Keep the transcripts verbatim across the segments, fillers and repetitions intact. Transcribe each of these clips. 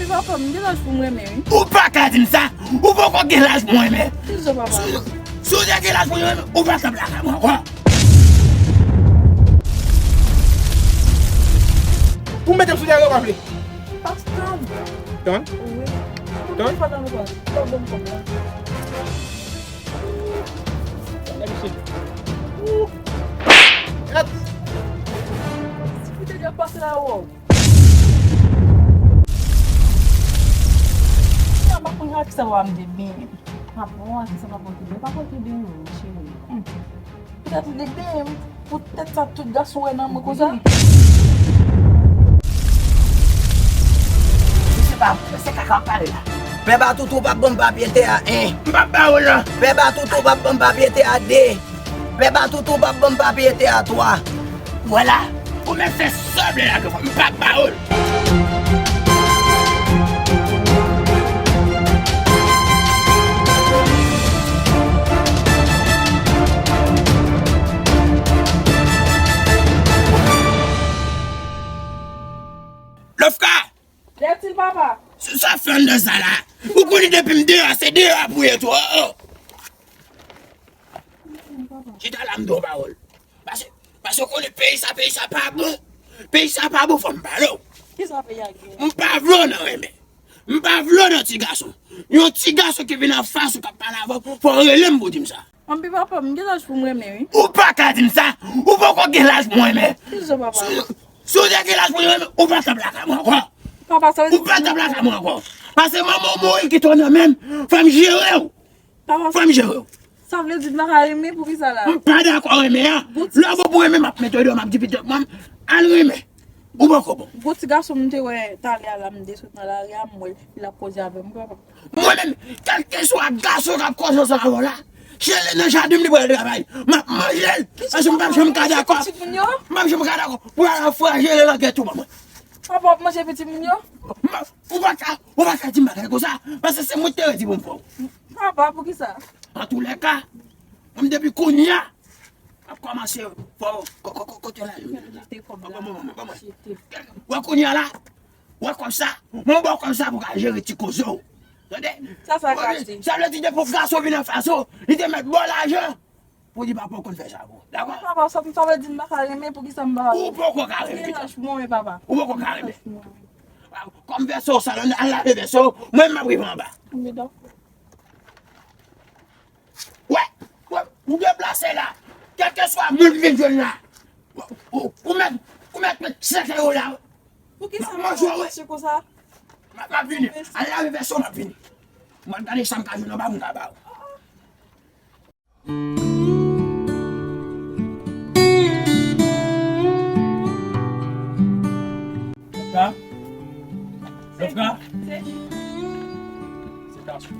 Papa, m gen laj pou m renmen, wi. Ou pa ka di m sa. Ou poko gen laj pou renmen. Kisa, papa? Si, si w te gen laj pou renmen, ou pa t ap lakay mwen ankò. Ou mete m sou teren, w ap vle. Pas tann. Tann? Wi. Tann? Ou pa tann ou pa. Ou pa ban m kòb la. Gade isit. Ou. Gad. Si w te gen pase la, ou. Mwen pa konn ak sa w ap de byen. Pa bon, ak sa w ap pote byen. Pa pote byen, non, cheri. Hmm. Poutèt li de byen, poutèt sa tout gason wè nan mwen konsa. Misye pa, se kaka w ap pale la. Pè Batoutou p ap ban m papye tè a, en. M p ap ba ou, non. Pè Batoutou p ap ban m papye tè a, de. Pè Batoutou p ap ban m papye tè a, twa. Vwala. Ou mèt fè sa w vle la, granfrè m. M p ap ba ou l. Lofka! Lètil, papa. Sa, sa fè anndan sa la? Ou konnen depi m deyò, se deyò a pou ye tou. Oh, oh. Chita la, m di w pawòl. Paske, paske w konnen peyi sa, peyi sa pa bon. Peyi sa pa bon, fò m pale w. Kisa peyi a gen? M pa vle w nan renmen. M pa vle w nan ti gason. Yon ti gason ki vin anfas ou k ap pale avè w, fò w rele m pou w di m sa. Anpi papa, m gen laj pou m renmen, wi. Ou pa ka di m sa. Ou poko gen laj pou w renmen. Kisa, papa? Si, si w te gen laj pou w renmen, ou pa t ap lakay mwen ankò. Papa, sa vle di... Ou pa t ap lakay mwen ankò. Paske manman w mouri kite w nan men m, fò m jere w. Papa, fò m jere w. Sa vle di m pa ka renmen, poukisa la? M pa dakò renmen an. Lè w bon pou renmen, m ap mete w deyò, m ap di pitit mwen, al renmen. Ou poko bon. Gwo ti gason m te wè talè a la, m te sot nan lari a, m wè l, l ap koze avè m, papa. Mwen menm, kèlkeswa gason k ap koze ansanm avè w la, si l nan jaden m, li pral travay. M ap manje l. Paske m p ap janm ka dakò. M p ap janm ka dakò pou al frajele langèt ou ban mwen. Papa, w ap manje pitit moun yo? M, ou pa ka, ou pa ka di m bagay konsa. Paske se mwen ki te redi pou m fè w. Papa, poukisa? Antoulèka, mwen depi kounye a, ap kòmanse fò, ko-, ko-, ko-, kote la, yo, yo, yo. Bon, bon, bon, bon, bon. Wè kounye a la, wè kòb sa, mwen ba w kòb sa pou ka jere ti koze w. Tande? Sa, sa gate. Sa vle di depi gason vin anfas ou, li te mèt ba w lajan pou di papa w konn fè sa pou ou. Dakò? Papa, sa, sa vle di m pa ka renmen, poukisa m pa ka renmen? Ou poko ka renmen. Gen laj pou mwen, papa. Ou poko ka renmen. Gen laj pou mwen. Kòm vèso w sal, al lave vèso w, mwen m ap rive anba. Wi, dakò. Wè, wè, ou deplase la. Kèlkeswa moun ki vin jwenn la. Ou, ou, ou mèt, ou mèt met sèkèy ou la. Poukisa m ap mache konsa? M ap, m ap vini. Al lave vèso, m ap vini. M al gade sa m ka jwenn anba pou m ka ba ou. Lofka? Lofka? Se Tasou.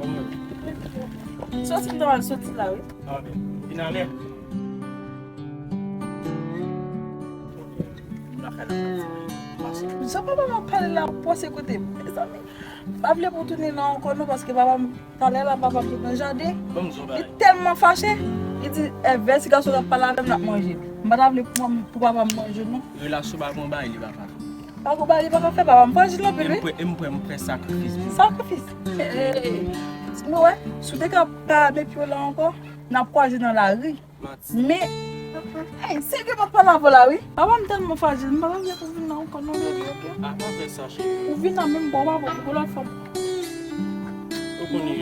Kòman? Soti m ta pral soti la, wi. Ah, ok. Vin ale. Sa papa m ap pale la, ap pase kote m. Mezanmi, m pa vle pou tounen la ankò non, paske papa m, talè la, papa m sot nan jaden. Li tèlman fache, li di, "Èvè, si gason ap pale avè m, l ap manje m." M pa ta vle pou, pou papa m manje non. Relasyon pa gon bagay, li papa. Pa gon bagay, li pa ka fè, papa m frajil anpil, wi. E m prè, e m prè, m prè sakrifis pou li. Sakrifis? Eh, eh, eh. Nou wè, si w te ka pa met pye w la ankò, n ap kwaze nan lari. Men, ey, serye, m ap pale avè w la, wi. Papa m tèlman frajil, m pa ta vle pou vin la ankò non, baby, ok? A, pa fè sa, cheri. Ou vin la menm, bon, papa, pou lòt fwa. Ou konnen,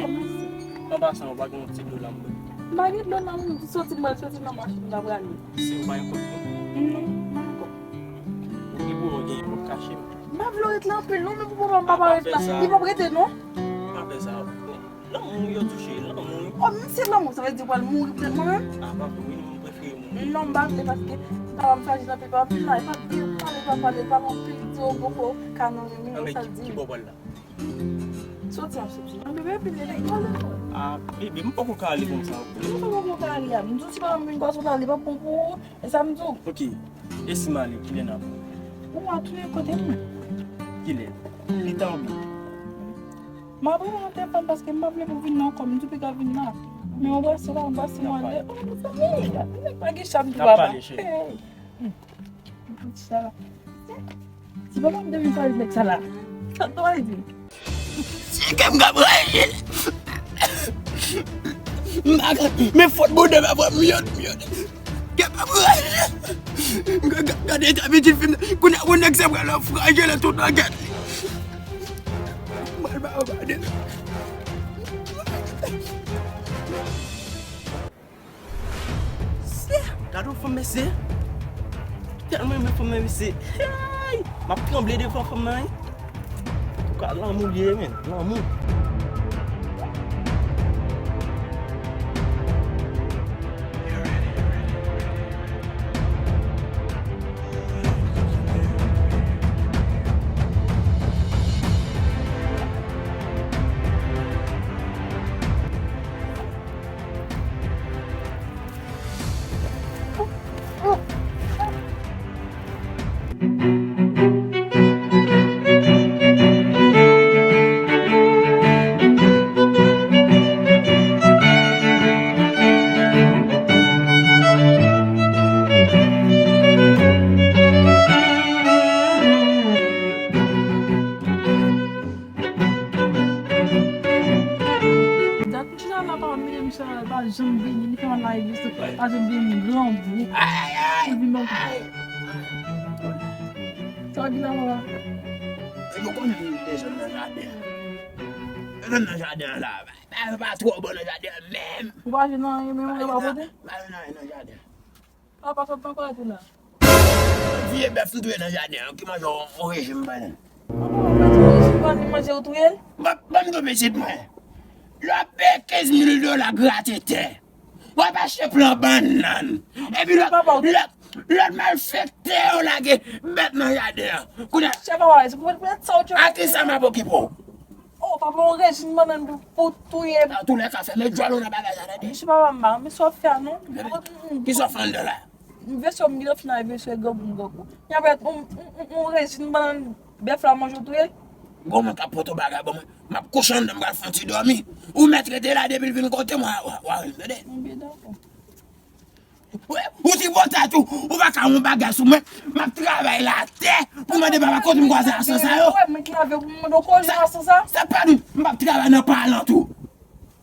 an pasan, ou pa gen yon ti dlo la, m ba w. M pa gen dlo nan men m, soti, m pral soti nan machin, m ta prale. Si ou pa gen kòb, non? Non, m pa gen kòb. Ou gen pou ou gen, ou kache m. M pa vle w ret la anpil, non, men pou papa m pa parèt la. Li p ap rete, non. Pa fè sa. Lanmou yo touche, lanmou. Oh, men se lanmou, sa vle di w pral mouri poutèt mwen menm? A, pa vre, wi, non, m prefere mouri. Non, m pa vle paske papa m frajil anpil, papa m la, e pa byen pale, pa pale, pale anpil, di w poko ka nan renmen, sa l di. Ki bò w pral la? Soti, m ap soti. An, bebe, epi li lekòl. A, bebe, m poko ka ale konsa. Ou poko ka ale a? M di w si papa m vin kwaze w pale, pa bon pou ou. E sa m di w. Ok. E si m ale, kilè n ap? Ou a tounen kote m. Kilè? Pita oubyen? M ap rele nan telefòn paske m pa vle pou vin nan kò m. M tou pita vin la. Men anbrase la, anbrase mwen ale. Oh, mezanmi, nèg pa gen chan tou, papa. N ap pale, cheri. Hey. Sa la. Ti papa m te vin pale nèg sa la. Sa t ap di. Se kè m k ap raje. M pa ka, men fòt bondye pa pran m yot, m yot. Kè m ap raje. Gade eta pitit fi m. Kounye a, yon nèg sa pral anfranje nan tout nan kè. Mwen ba yo gade. Gade yon fanm, mesye. Tèlman renmen fanm nan, mesye. Hey! M ap tranble devan fanm nan, wi. Antouka, lanmou li ye, men. Lanmou. Dat m chita la, papa m mete m chita la, li pa janm vini, li fè m al nan legliz tou, li pa janm vini, grangou. Ay, ay, ay. Li vin ban m. Sa w di la, papa? E yo konnen m deja nan jaden an. Yo nan jaden an la. Bagay pa twò bon nan jaden an menm. Ou pa jwenn anyen menm, ou pa pote? Pa jwenn anyen nan jaden an. Papa, sa w t ankò di la? Vye bèf m touye nan jaden an, ki manje yon, yon rejim bannann. Papa, ou manje rejim bannann, manje ou touye l? Ban, ban m di w pitit mwen. Lè w ap peye kenz mil dola grate tè, w ap achte plan bannann. Epi lòt, lòt, lòt malfektè yo lage bèt nan jaden an. Kounye a, chè papa, se pou, pou sa w tcheke. A kisa m ap okipe w? Oh, papa, yon rejim bannann pou, pou touye. Nan tou lè ka, fèmen djòl ou nan bagay sa, tande. Mesye papa m pa, men sa w ap fè a non. Ki sa w fè anndan la? M vese w, m gentan fin lave vese grangou m grangou. Y ap yon, yon, yon, yon rejim bannann bèf la manje w touye. Bon, mwen k ap pote w bagay, bon, mwen, m ap kouche anndan, m pral fè yon ti dòmi. Ou mèt rete la depi l vin kote mwen, w a, w a, w a wè m, tande. Mwen byen dakò. Ou ti bon tèt ou, ou pa ka yon bagay sou mwen. M ap travay la atè pou mande papa kote m kwaze asansa yo. Wè, mwen ki lave pou mwen, donk, ou nan asansa? Sa pa nou, m ap travay nan palan tou.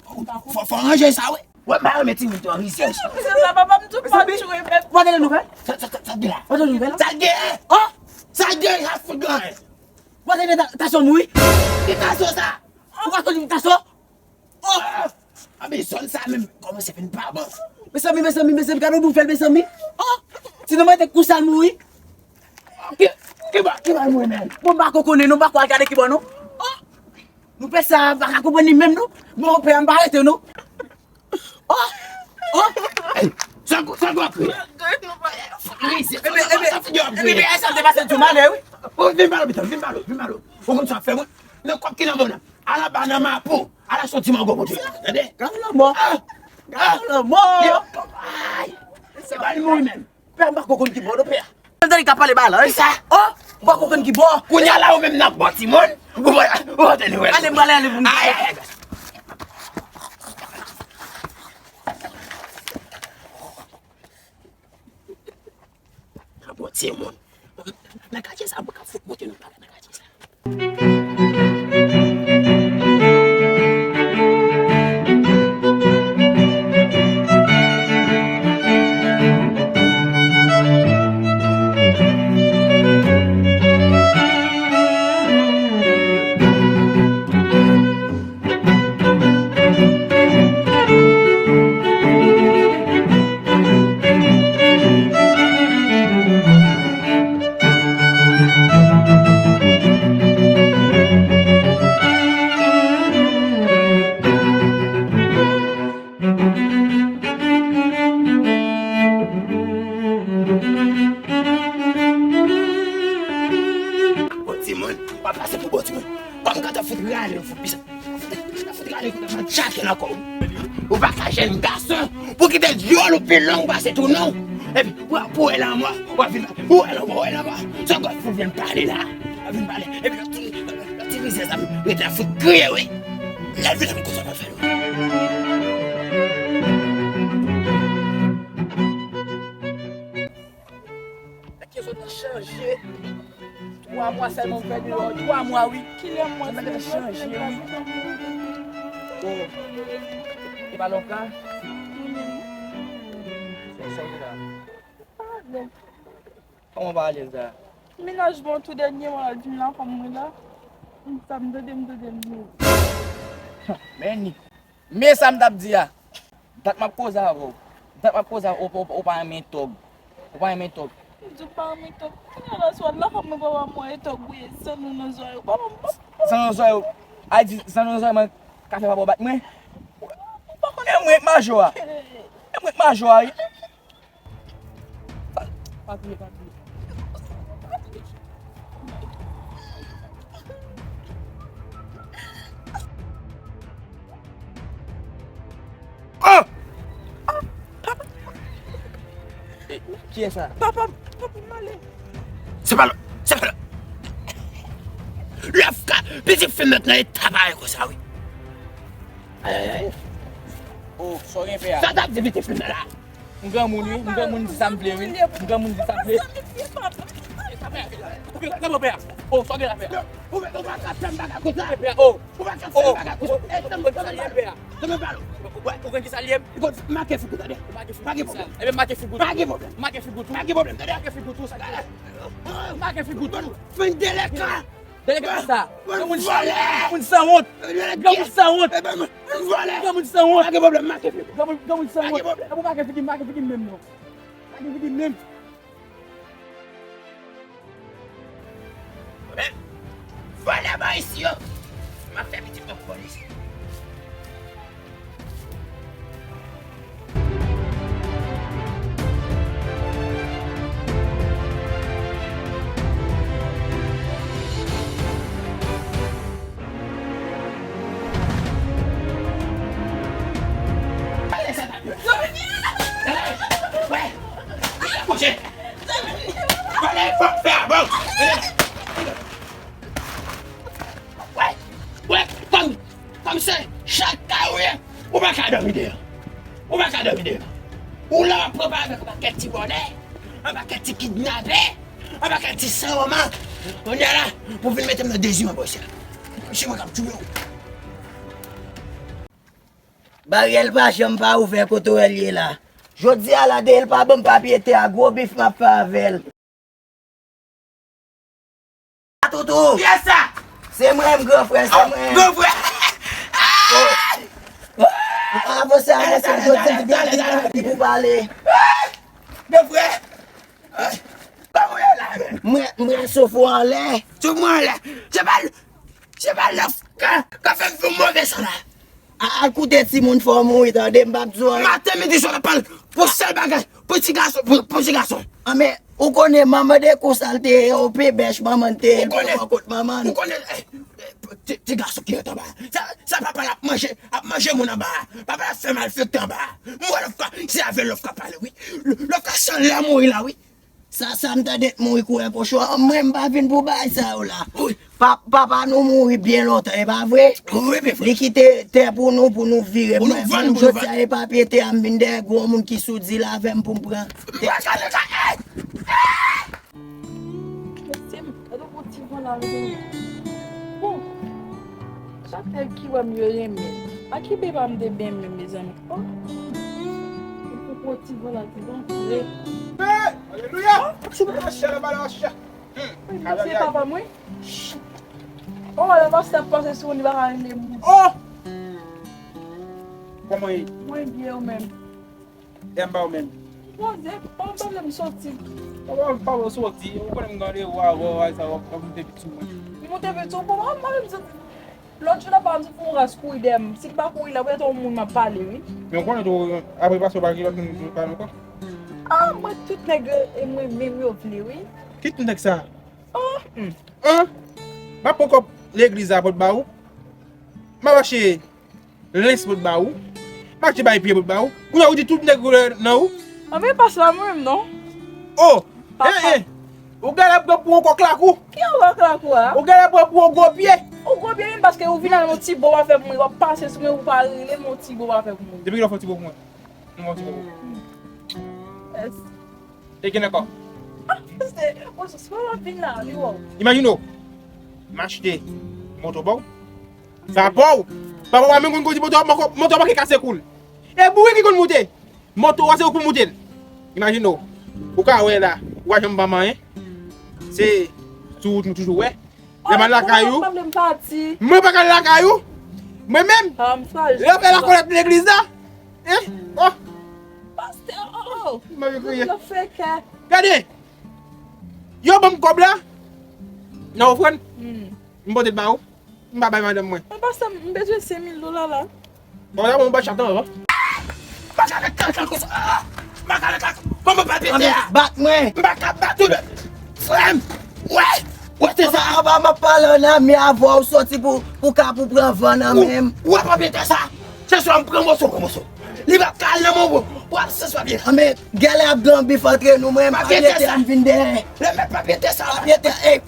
Fò, fò ranje sa, wi. Wè, m pa renmen timoun twò rizèz. Rizèz la, papa, m tou pa tchwe bèt. Ou pa tande nouvèl? Sa, sa, sa, sa gen la? Ou pa tande nouvèl? Sa gen! Oh! Sa gen, y ap fout gen! Ou pa tande ta-, Tason mouri? Ki Tason sa? Ou pa tande Tason? Oh! A, men zòn sa menm kòmanse vin pa bon. Mezanmi, mezanmi, mezanmi, gade yon nouvèl, mezanmi. Oh! Ti nonm mete kou sa l mouri. Ki, ki bò, ki bò l mouri menm? Bon, m pa ko konnen non, m pa ko al gade ki bò non. Oh! Nou pè sa, m pa ka konprann li menm non. Bon, pè a m pa rete non. Oh! Oh! Ey, sa gwo, sa gwo kriye. Ebe, ebe, ebe, ebe, sa te pase di w malè, wi. Oh, vin ba lopital, vin ba lo, vin ba lo. Ou konn sa w ap fè mwen? Nan kòb ki nan men w nan. Al anba nan mapou. Al achte yon ti mango pou tande. Gade lanmò. Ah! Gade lanmò. Ay! Se pa li mouri menm. Pè a m pa ko konn ki bò non, pè a. Tande li ka pale ba la, wi. Kisa? Oh! M pa ko konn ki bò. Kounye a la ou menm n ap bò timoun. Ou pa, ou pa tande wè. Ale, m prale ale pou m. Ay, ay, ay. N ap bò timoun. Nan katye sa, mwen ka fout montre nou bagay nan katye sa. Bon timoun, w ap pase pou bon timoun. Kòm gata fout rale, fout pis. Fout rale, fout ap tchake nan kò w. Ou pa ka jèn gason pou kite dyòl ou pi long pase tou non. Epi, w ap wè lanmò, w ap vin, w wè lanmò, w wè lanmò. Se gòt fout vin pale la. W ap vin pale. Epi, lòt ti, lòt ti rizèz la, rete la fout kriye, wi. Lè l vin, m konsa pa fè l. Nèg yo sot chanje twa Mwa sèlman m fè deyò, twa mwa wi. Kilè mwa sa chanje wi. Bon. E pa lòka. Sa w gen la? Kòman w pa alèz la? Mennaj mwen tou dènye mwa la di m la fanm mwen la. Sa m tande, m tande m nou. Men ni. Men sa m t ap di a. Dat m ap koze avè w. Dat m ap koze avè w, ou, ou, ou pa renmen tòg. Ou pa renmen tòg. M di w pa renmen tòg. Kounye a la, swa la fanm mwen pa ban mwen e tòg ou ye, san nou nan zòrèy ou. Ba mwen, ba mwen. San nou nan zòrèy ou. A di, san nou nan zòrèy mwen ka fè papa w bat mwen. Ou pa konnen. E mwen k majò a. E mwen k majò a wi. Pa, pa kriye, pa kriye. Oh! Papa. Kiyès sa? Papa, papa m ale. Se pa l, se pa l. Lè f ka, pitit fi m mèt nan eta parèy konsa wi. Ay, ay, ay. Oh, sa w gen fè a? Sa t ap di pitit fi m nan la? M granmoun wi, m granmoun di sa m vle wi. M granmoun di sa m vle. Ou gen, ou gen pè a? Oh, sa w gen la fè a? Ou pa ka fè m bagay konsa. Ou pa ka fè m bagay konsa. E tann mwen pale. Tann mwen pale. Ou konn kisa l ye? Ou konn make figou tande. Make figou. Ebyen make figou. Pa gen pwoblèm. Make figou. Pa gen pwoblèm tande. Make figou tou sa. Make figou tou. Fin deleka. Dènye kaka sa. Granmoun sanwont. Granmoun sanwont. Granmoun sanwont. Granmoun sanwont. Pa gen pwoblèm, make figi. Granmoun, granmoun sanwont. Pa gen pwoblèm. Granmoun make figi, make figi menm non. Make figi menm. Men, vòlè bò isi yo. M ap fè pitit mwen polis. Wè, wè, kòm, kòm se chak kay ou ye, ou pa ka dòmi deyò. Ou pa ka dòmi deyò. Ou la w ap pran avèk yon pakèt ti vòlè, yon pakèt ti kidnapè, yon pakèt ti sanwoma. Kounye a la, pou vin mete m nan deziman bòs la. Se mwen k ap touye w. Baryè l pa janm pa ouvè kote w wè l ye la. Jodi a la, deyè l pa ban m papye tè a, gwo bif m ap fè avè l. Toutou. Kiyès sa? Se mwen, m gran frè, se mwen. Gran frè. Avanse, avanse, m jodi a gen pou pale. Gran frè. Ba mwen la. Mwen, mwen souf ou anlè. Souf mwen anlè. Se pa, se pa lòf ka, ka fè m fè move sa la. A, al koute timoun fò w mouri tande, m p ap di w anyen. Maten, midi, swa, l ap pale pou sèl bagay, pou ti gason, pou, pou ti gason. An, men, ou konnen manman de kou sa l te ye, o pe bèch manman l te ye, l te bò kot manman l. Ou konnen, eh, eh, ti, ti gason ki ret anba. Sa, sa papa l ap manje, ap manje moun anba. Papa l ap fè malfektè anba. M wè lòf ka, se avè lòf ka pale, wi. Lòf ka san lè mouri la, wi. Sa, sa m tande t mouri kouri kochon an, mwen m pa vin pou bagay sa yo la. Wi. Pa, papa nou mouri byen lontan, e pa vre? Wi, byen vre. Li kite tè pou nou, pou nou vire. Pou nou vann, pou nou vann. Jodi a, e papye tè a, m vin dèyè gwo moun ki sou dil avè m pou m pran tè. Mesye m, gade yon ti van la, mesye m. Bon. Chak nèg ki wè m yo renmen. A ki beba m te byen renmen, mezanmi? Oh. Pou pran ti van la, ti van fre. Hey! Alelouya! Oh, ti van. Mache la, bala, mache. Hmm. Wi, mesye papa mwen. Oh, la pastè ap pase sou li, pa ka rele m. Oh! Kòman ye? Mwen byen, ou menm? E anba ou menm? Poze, pa m pale m soti. Ou pa, pa m soti, ou konnen m gade ou avè w, sa w ap, w ap moute vit sou mwen. M moute vit sou ou, bon, m pale m soti. Lòt jou la pa m soti pou yon ras kouri dèyè m. Si l pa kouri la, poutèt yon moun m ap pale, wi. Men ou konnen tou, apre pastè pa gen lòt moun pou pale ankò. Ah, mwen tout nèg, e mwen menm yo vle, wi. Ki tout nèg sa? Oh, hmm. Hein? M ap pran kòb legliz la pou t ba ou. M ap achte lens pou t ba ou. M achte bay pye pou t ba ou. Kounye a ou di tout nèg koulè nan ou. Anben pa sa mwen menm non. Oh! Papa. Eh, eh. Ou gade ap pran pou yon kòk lakou. Ki yon kòk lakou a? Ou gade ap pran pou yon gwo pye. Yon gwo pye wi paske ou vin al yon ti bo w ap fè pou mwen, w ap pase sou mwen, ou pa rele m yon ti bo w ap fè pou mwen. Depi kilè w fè yon ti bo pou mwen? Mwen fè yon ti bo pou ou. Yes. E gen ankò? Paske, mwen, se pa la vin la, li wè w. Imajine w, m achte moto ba w. Sa pa w. Papa w pa menm konn kondui moto, moto, moto manke kase kou l. E boure ki konn moute. Moto a se ou k pou moute l. Imajine w. Ou ka wè la, ou pa janm ban m anyen. Se sou wout nou toujou wè. Lè m al lakay ou. Mwen pa ka al lakay ou. Mwen menm. Lè w fè lakòlèt legliz la. Hein? Oh. Pastè, oh, oh. Mwen kriye. Gade. Yo ban m kòb la. Nan ofrann. M pote l ba ou. M pa bay madanm mwen. Mwen pastè, m bezwen senk mil dola la. Bon, la, bon, m pa chat anvan. M pa ka met kaka konsa. M pa ka met kaka. Kòman pa pete a? Bat mwen. M pa ka bat ou. Frè m. Wè. Wè, se sa. Anba, m ap pale an ami avè w soti pou, pou ka pou pran van nan men m. Wè, pa pete sa. Se swa m pran moso, pran moso. Li p ap ka al nan men w. W ap se swa byen. Anben, gèlè ap gen bif antre nou, mwen, m pa pete, m vin dèyè. Le mèt pa pete sa. Pa pete, ey.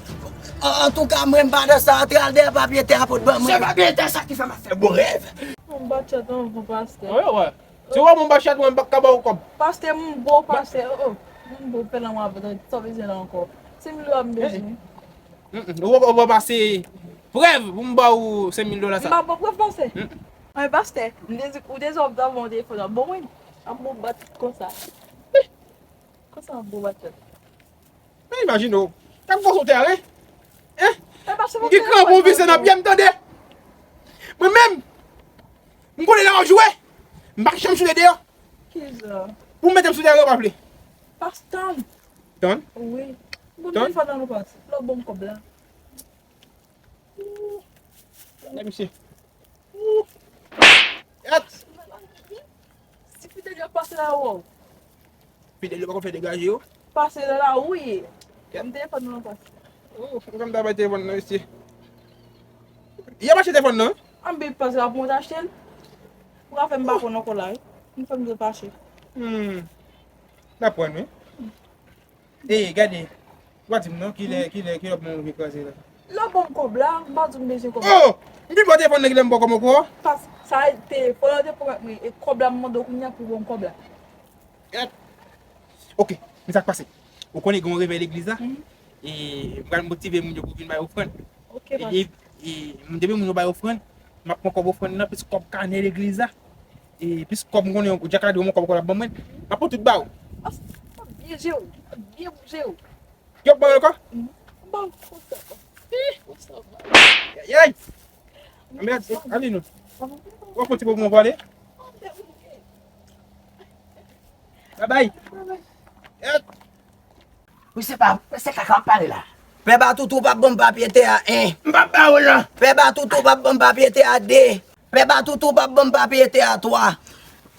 An, antouka, mwen, m pa nan sa, antre al dèyè papye tè a pou t ban mwen. Se papye tè sa ki fè m ap fè bon rèv. Yon batchat anvan pastè. Wi, wi. Si w wè m yon batchat, mwen, m pa ka ba w kòb. Pastè, m bo, pastè, oh, oh. M bo, pè nan mwen, sa w bezwen la ankò. Senk mil dola m bezwen. Mm, mm. Ou, ou pa pase prèv pou m ba w senk mil dola sa. M pa ba w prèv, pastè. Mm. Mwen, pastè, m te di, ou te di w ap ba mwen telefòn nan. Bon, mwen, ap bon bat konsa. Konsa, ap bon batchat. Men imajine w. Kèk fwa sou tèren. Hein? M gen kranpon vise nan pye m, tande. Mwen menm, m konnen lè w jwe. M pa janm choute deyò. Kisa? Pou m mete m sou tèren, w pa vle. Pas tann. Tann? Wi. Bon, tann. Telefòn nan ou pas. Lò bon kòb la. Gade misye. Yèt. Si Fidel yo pase la, wè w. Fidel yo pa konn fè degaje yo. Pase la, la, wi. Yèt. M telefòn nan pase. Oh, m konn ta bay telefòn nan, mesye. Y ap achte telefòn nan? Anben, pase la pou mwen achte l. Ou ka fè m pa konn ankò la, wi. M fè m dwe fache. Hmm. N ap pran, wi. Ey, gade. Ou pa di m non, kilè, kilè, kilè w ap ban m vye kraze la? Lè w ban m kòb la, m pa di w m bezwen kòb la. Oh! M vin pran telefòn nan, kilè m ba w kòb ankò? Pas, sa e telefòn nan te pwomèt mwen, e kòb la m mande w kounye a pou w ban m kòb la. Yèt. Ok, men sa k pase. Ou konnen gen yon revèy legliz la? Mhm. E m pral motive moun yo pou vin bay ofrann. Ok, e, e, e, m depi moun yo bay ofrann, m ap pran kòb ofrann nan, plis kòb kanè legliz la. E plis kòb m konnen, Dyak la di w yon kòb ankò l ap ban mwen. M ap pran tout ba w. Byen je w, byen bouje w. Yo, ban yo kò? M ban konsa. Ih, konsa. Yay, yay. Anmèd, ale nou. W ap fè ti bobo pale. Babay. Yèt. Wi, se pa, se kaka w ap pale la. Pè Batoutou p ap ban m papye tè a en. M p ap ba w la. Pè Batoutou p ap ban m papye tè a de. Pè Batoutou p ap ban m papye tè a twa.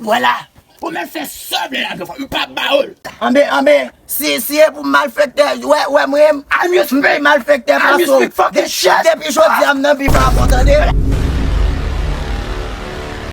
Vwala. Ou mèt fè sa w vle la, m p ap ba w l. Anben, anben, si, si e pou malfektè, wè, wè mwen, m pi malfektè pase w. Depi, depi jodi a, m nan bif avè w, tande?